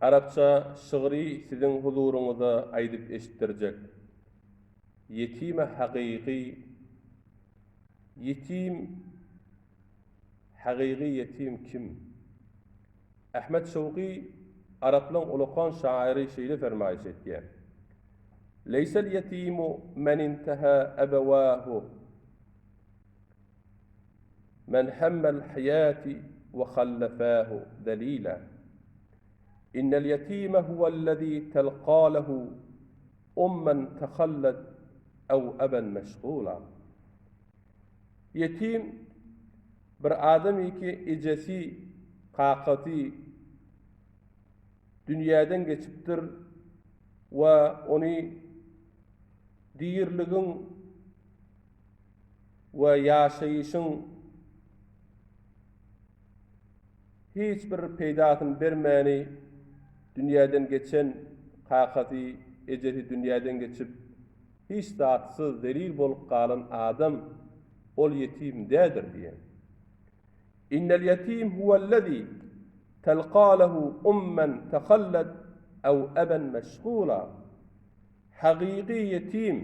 Arapça şygry siziň huzuryňyza aýdyp eşitdirjek. Ýetime hagygy Ýetim Hagygy ýetim kim? Ahmet Şowky araplaň ulakan şaýyry şeýle fermaýyş etýär. Leýsel ýetimu men intaha abawahu Men hemmel haýati we hallafahu zelila. Innel ýetime huwellezî telqa lehu ummen tehallet ew eben meşgula. Ýetim bir adam ki ejesi, kakasy dünýäden geçipdir we ony diriligiň we ýaşaýşyň hiç bir peýdasyny bermäni dünýäden geçen kakasy, ejesi dünýäden geçip, hiç zatsyz zelil bolup galan adam ol ýetim däldir diýen. Innel ýetim huwellezî telqa lehu ummen tehallet ew eben meşgula. Hakyky ýetim,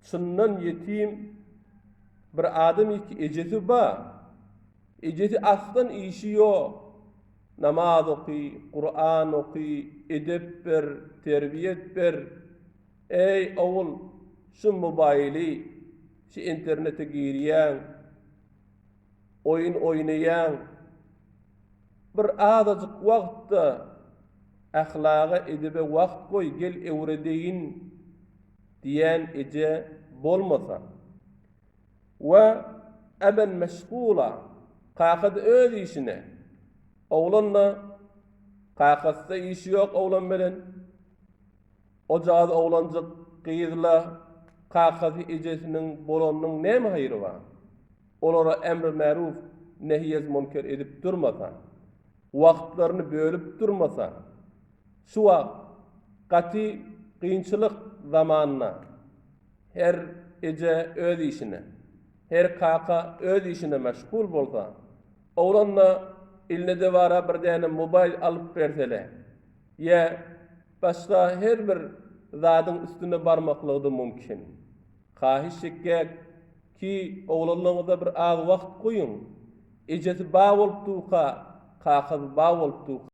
çyndan ýetim bir adam iki ejesi ba. Ejesi aslan işi ýok. Namaz oky, Kuran oky, edep ber, terbiýet ber. Eý ogul, şu mobaýly, şu internete girýäň, oýun oýnaýaň. Bir azajyk wagtda ahlaga, edebe wagt goý, gel öwredeýin diýen eje bolmasa we eben meşgula, kakada öz işine, oglan-da kakasy-da işi ýok oglan bilen, ojagaz oglanjyk gyzla kakasy ejesiniň bolanynyň näme haýry bar? Olara emri-märuf, nehiýez-munker edip durmasa, wagtlaryny bölüp durmasa, şu wagt gaty kynçylyk zamanda her eje öz işine, her kaka öz işine meşgul bolsa, oglan-da eline-de bara bir däne mobaýl alyp bersele, ýa başga her bir zadyň üstüne barmaklygy-da mümkin. Haýyş çekýäk, Ki, oglanlaryňyza bir az wagt goýuň. Ejesi ba bolup durka, kakasy ba bolup durka.